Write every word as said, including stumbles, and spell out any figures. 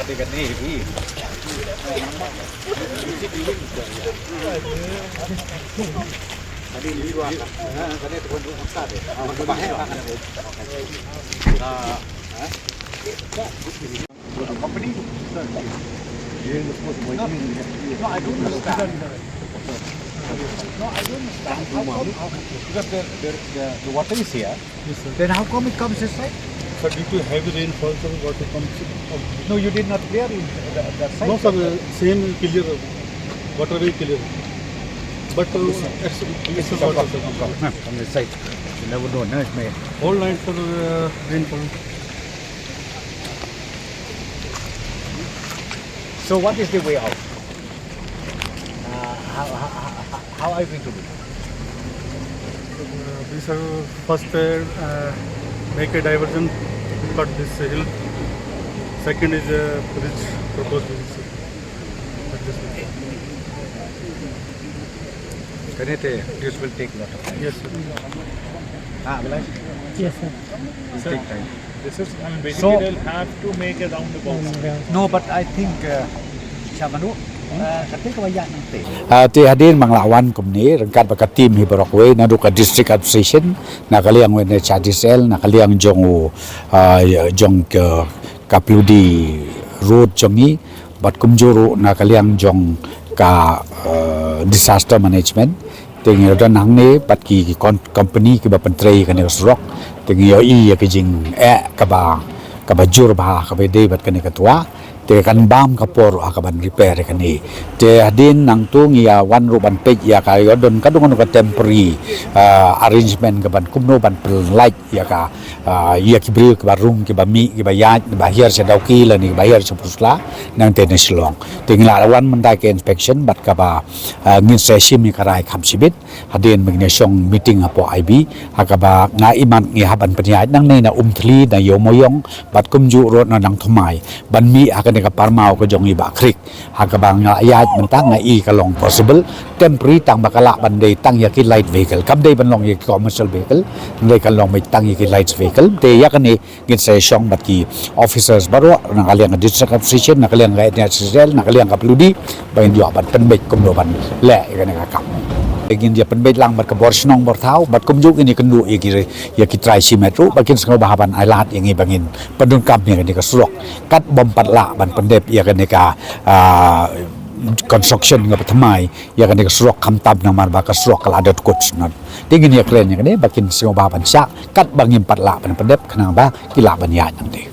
No, no, I don't understand. No, I don't understand. How come, how, because the, the, the, the water is here. Yes, sir. Then how come it comes this side? Sir, due to heavy rainfall, sir, water comes up. No, you did not clear it, the, the side. No, sir, same clear, waterway clear. But, uh, it's, it's water, sir. From this side. You never know, no, it may. All night, sir, uh, rainfall. So what is the way out? Uh, how, how, how, how are we going to do? Uh, we shall first, uh, uh, make a diversion, cut this hill. Second is a bridge, proposed bridge. Cut this bridge. Can it, uh, this will take lot of time. Yes, sir. Ah, Abhilash? Yes, sir. It take time. This is, I mean, basically, so they'll have to make a roundabout. No, but I think, uh, Shamanu, uh, kata ka wayah nang te. Ah, te hadien ba nga la wan kumne, ryngkat bad ka team hi baroh kawei, naduh ka District Administration, na ka liang u N H I D C L, na ka liang jong u, ah, jong ka, ka Ploody Road jong ngi, bad kumjuh ruh na ka liang jong ka, eh, disaster management. Te ngi don hangne bad ki, ki kon-, company kiba pyntrei kane ka surok. Te ngi ïohi ïa ka jingeh kaba, kaba jur bha kaba dei bad kane ka twa. Te kan bam ka por ruh ha kaban repair ïa kane. Te hadien nangta ngi ïa wan ruh ban peit ïa ka, ïa don ka, don ka temporary, eh, arrangement kaban kumno ban pynlait ïa ka, ah, ïa ki briew kiba rung, kiba mih, kiba ïaid, kiba hiar sha Dawki lane kiba hiar sha Pyrshla, nangta na Shillong. Te ngi la wan mynta ka inspection bad kaba, ah, ngin sa shim ïa ka rai kham shibit hadien ba ngin ïa shong meeting hapoh I B, ha kaba nga imat ngi hap ban pynïaid nangne na Umthli, na Ïewmawïong, bad kumjuh ruh na Nongthymmai ban mih ha kane ka parmaw ka jong i Bah Khriek. Ha kaba nga ïaid mynta nga i ka long possible. Temporary tang ba ka lah ban dei tang ïa ki light vehicle. Kam dei ban long ïa ki commercial vehicle. Dei kan long beit tang ïa ki light vehicle. Te ïa kane ngin sa shong bad ki officers baroh na ka liang District Administration, na ka liang N H I D C L, na ka liang ka Ploody, ba ngin ïoh ban pynbeit kumno ban leh ïa kane ka kam. Ngin ïa pynbeit lang bad ka bor shnong bor thaw, bad kumjuh ngin ïa kynduh ïa ki, ïa ki trai shimet ruh, ba kin sngewbha ban ailad ïa ngi ba ngin pyndonkam ïa kane ka surok. Kat bym pat lah ban pyndep ïa kane ka, ah, construction kaba thymmai ïa kane ka surok khamtam namar ba ka surok ka la dot kut shnong. Te ngin ïa kren ïa kane ba kin sngewbha ban shah kat ba ngim pat lah ban pyndep khnang ba ki lah ban ïaid nangta.